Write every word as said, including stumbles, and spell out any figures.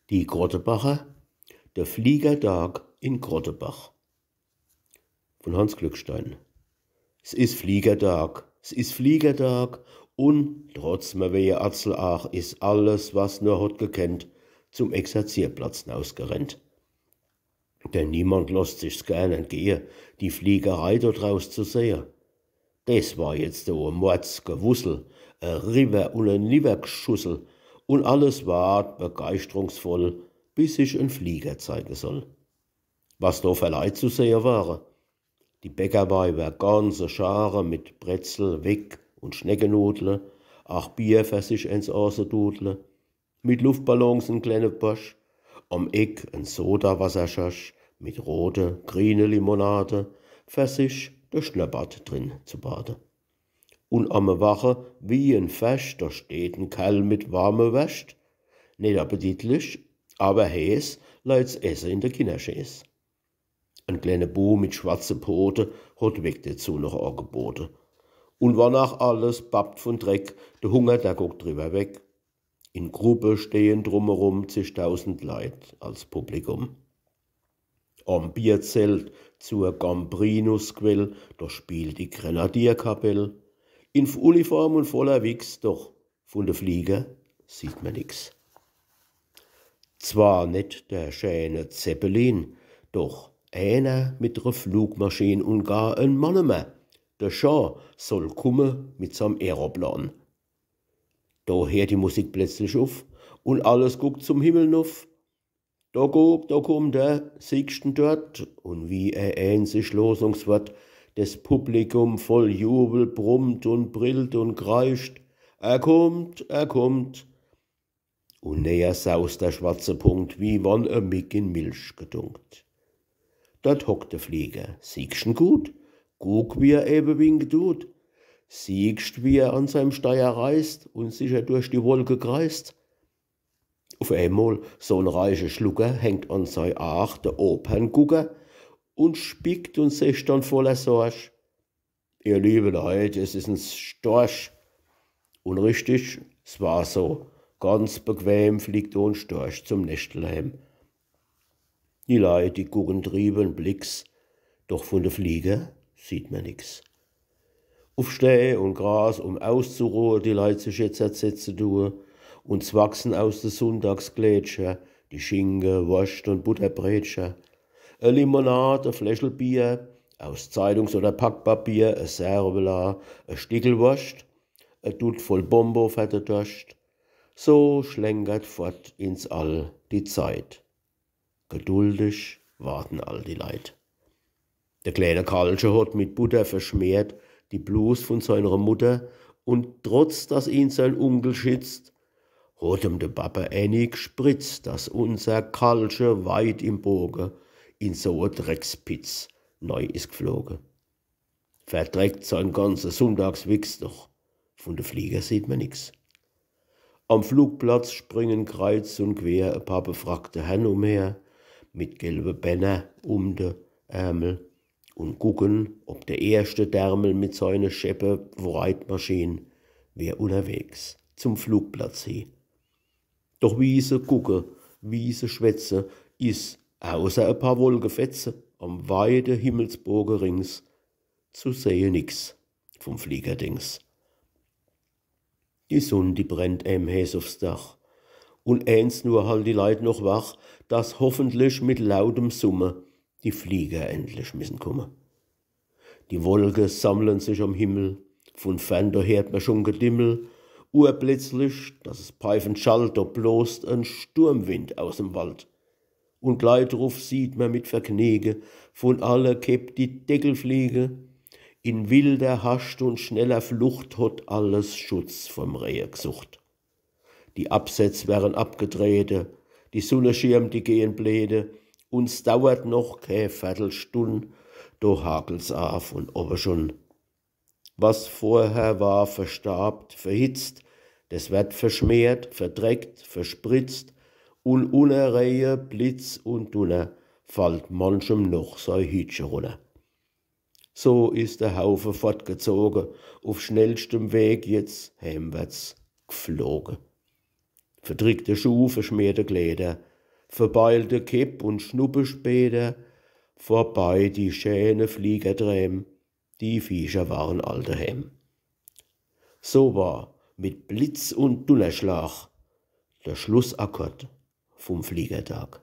Die Krottebacher, der Fliegertag in Krottebach. Von Hanns Glückstein. S is Fliegertag, s is Fliegertag, un trotz mer wehe Atzelaach is alles, was nur hot gekennt, zum Exerzierplatz nausgerennt. Denn niemand losst sich's gern entgehe, die Fliegerei do draus zu sehe. Des war jetzt e Mordsgewussel, e Riwwer un e Niwwergschussel, un alles ward begeischterungsvoll, bis sich en Flieger zeige soll. Was do fer Leit zu sehe ware, die Bäckerweiwer, ganze Schare mit Brezel, Weck un Schneckenudle, aach Bier fer sich ens aßedudle, mit Luftballons en klenne Bosch, am Eck en Sodawasserschasch, mit rote, griene Limonade, fer sich de Schnurrbart drin zu bade. Un am Wache wie en Ferscht, do steht en Kerl mit warme Wärscht. Net appetitlich, awwer heeß, leit's Esse in de Kinnerschees. En klenne Bu mit schwarze Pote hot Weck dezu noch agebote. Un wann aach alles babbt vun Dreck, de Hunger, der guckt driwwer weg. In Gruppe stehen drumerum zigtausend Leit als Publikum. Am Bierzelt zur Gambrinusquell, do spielt die Grenadierkapell. In F-, Uniform un voller Wichs, doch vun de Flieger sieht mer nix. Zwar net der schäne Zeppelin, doch eener mit re Flugmaschin un gar en Mannemer. De Jean soll kumme mit seim Aeroplan. Do heert die Musik plötzlich uff un alles guckt zum Himmel nuff. Do guck, do kummt er, siehscht en dort? Un wie e eenzig Losungswort des Publikum voll Jubel brummt un brillt un kreischt: „Er kummt, er kummt!“ Un näher saust der schwarze Punkt, wie wann e Mick in Milch gedunkt. Dort hockt de Flieger, siehscht en gut? Guck, wie er ewe winke dut. Siehscht, wie er an seim Steier reißt un sicher durch die Wolke kreist? Uf eemol, so en reiche Schlucker hängt an sei Aach de Operngucker un spickt un secht dann voller Sorg: „Ihr liewe Leit, es is en Storch.“ Un richtig, s war so. Ganz bequem fliegt do en Storch zum Neschtel heem. Die Leit, die gucken triebe, blicks, doch vun de Flieger sieht mer nix. Uf Stää un Gras, um auszuruhe, die Leit sich jetzt setze due, un zwacksen aus de Sunndagskleedcher die Schinke, Worscht un Butterbreedcher. E Limonad, e Fläschel Bier, aus Zeitungs- oder Packpapier e Servela, e Stickel Worscht, e Dutt voll Bombo fer de Dorscht. So schlenkert fort ins All die Zeit. Geduldig warten all die Leit. De kleene Karlche hot mit Butter verschmeert die Blus vun seiner Mutter, un trotz dass ihn sein Unkel schitzt, hot em de Babbe äni gspritzt, dass unser Karlche weit im Boge in so e Dreckspitz nei is gfloge. Verdreckt sein ganze Sunndagswichs, doch vun de Flieger sieht mer nix. Am Flugplatz springen kreiz un quer e paar befrackte Herrn umher, mit gelbe Bänner um de Ärmel, un gucken, ob de erschte Därmel mit seine scheppe Reitmaschin wär unnerwegs zum Flugplatz hie. Doch wie se gucke, wie se schwätze, is außer e paar Wolkefetze am weite Himmelsboge rings zu sehe nix vum Fliegerdings. Die Sunn, die brennt em heeß ufs Dach. Un eens nur halt die Leit noch wach, dass hoffentlich mit lautem Summe die Flieger endlich missen kumme. Die Wolke sammlen sich am Himmel, vun fern, do heert mer schun Gedimmel. Urplötzlich, dass es peifend schallt, do blost en Sturmwind aus em Wald. Un glei druf sieht mer mit Vergnüge vun alle Käpp die Deckel fliege. In wilder Hascht un schneller Flucht hot alles Schutz vum Rehe gsucht. Die Absätz wären abgetrete, die Sunneschirm, die gehen bleede, un s dauert noch kä Vertelstunn, do hagelt's a vun owwe schun. Was vorher war verstaabt, verhitzt, des werd verschmeert, verdreckt, verspritzt, un unner Rehe, Blitz un Dunner fallt manchem noch sei Hütche runner. So is der Haufe fortgezoge, uf schnellstem Weg jetzt hemwärts gfloge. Verdrickte Schuh, verschmeerte Kläder, verbeilte Kepp und Schnuppespäder, vorbei die schäne Fliegerdräm, die Viecher waren all deheem. So war mit Blitz und Dunnerschlag der Schlussakkord vum Fliegertag.